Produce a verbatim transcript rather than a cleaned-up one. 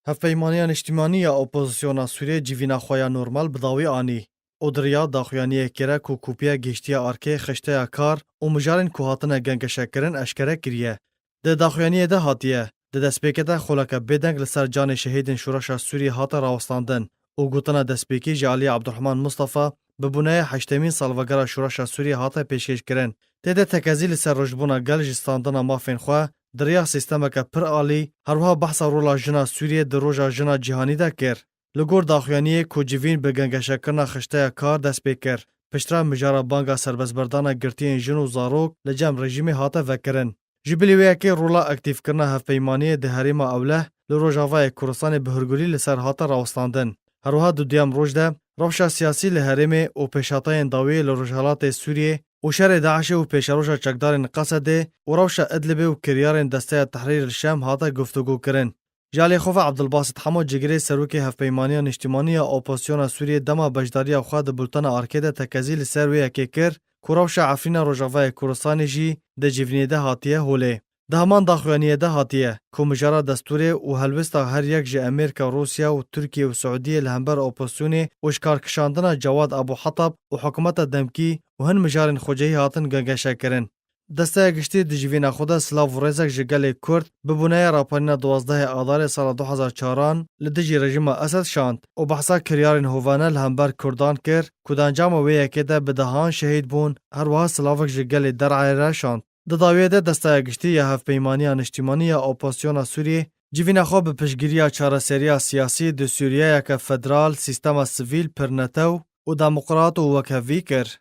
Hevpeymaniya Niştimanî ya Opozisyona Sûriyê civîna xwe ya normal bi dawî anî û di riya daxuyaniyekê re ku kopiyek gihiştiye arkê, xişteya kar û mijarên ku hatine gengeşekirin eşkere kiriye. Di daxuyaniyê de hatiye, di destpêkê de xoleke bêdeng li ser canê şehîdên Şoreşa Sûriyê hate rawestandin û gotina destpêkî ji alî Abdurrahman Mustafa bi bûneyê heştemîn salvegera Şoreşa Sûriyê hate pêşkêşkirin. Tê de tekezî li ser rojbûna gel ji standina mafên xwe di riya sîstemeke pir alî, her wiha behsa rola jina Sûriyê di Roja Jina Cîhanî de kir. Li gor daxuyaniyê ku civîn bi gengeşekirina xişteya kar dest pê kir, piştre mijara banga serbestberdana girtiyên jin û zarok li cem rejîmê hate vekirin. Ji bilî wê yekê rola aktîfkirina hevpeymaniyê di herêma Ewleh li Rojavayê Kurdistanê bi hurgulî li ser hate rawestandin. Her wiha di duyem roj de rewşa siyasî li herêmê û pêşhateyên dawiyê li Rojhilatê Sûriyê û şerê DAIŞê û pêşeroja çekdarên Qesedê û rewşa Idlibê û kiryarên Desteya Tehrîr el-Şam hate guftûgokirin. Ji alî xwe ve Abdulbasit Hemo, cigirê serokê Hevpeymaniya Niştimanî ya Opozisyona Sûriyê, dema beşdariya xwe di bultena arkê de tekezî li ser wê yekê kir ku rewşa Efrîna Rojavayê Kurdistanê jî di civînê de hatiye holê. Di heman daxuyaniyê de hatiye ku mijara destûrê û helwesta her yek ji Amerîka, Rûsya û Tirkiye û Siûdiyê li hember opozisyonê û ji karkişandina Cewad Abu Hetab û hikûmeta demkî û hin mijarên xwecihî hatin gengeşekirin. Desteya Giştî di civîna xwe de silav û rêzek ji gelê Kurd bi bûneyê raperîna duwazdehê Adarê sala du hezar çaran li dijî rejîma Esed şand û behsa kiryarên hovane li hember Kurdan kir ku di encama wê yekê de bi dehan şehîd bûn, her wiha silavek ji gelê Der'ayê re şand. Di dawiyê de Desteya Giştî ya Hevpeymaniya Niştimanî ya Opozisyona Sûriyê civîna xwe bi piştgiriya çareseriya siyasî di Sûriyeyeke federal, sîstema sivîl pirnetew û demokrat û wekhevî kir.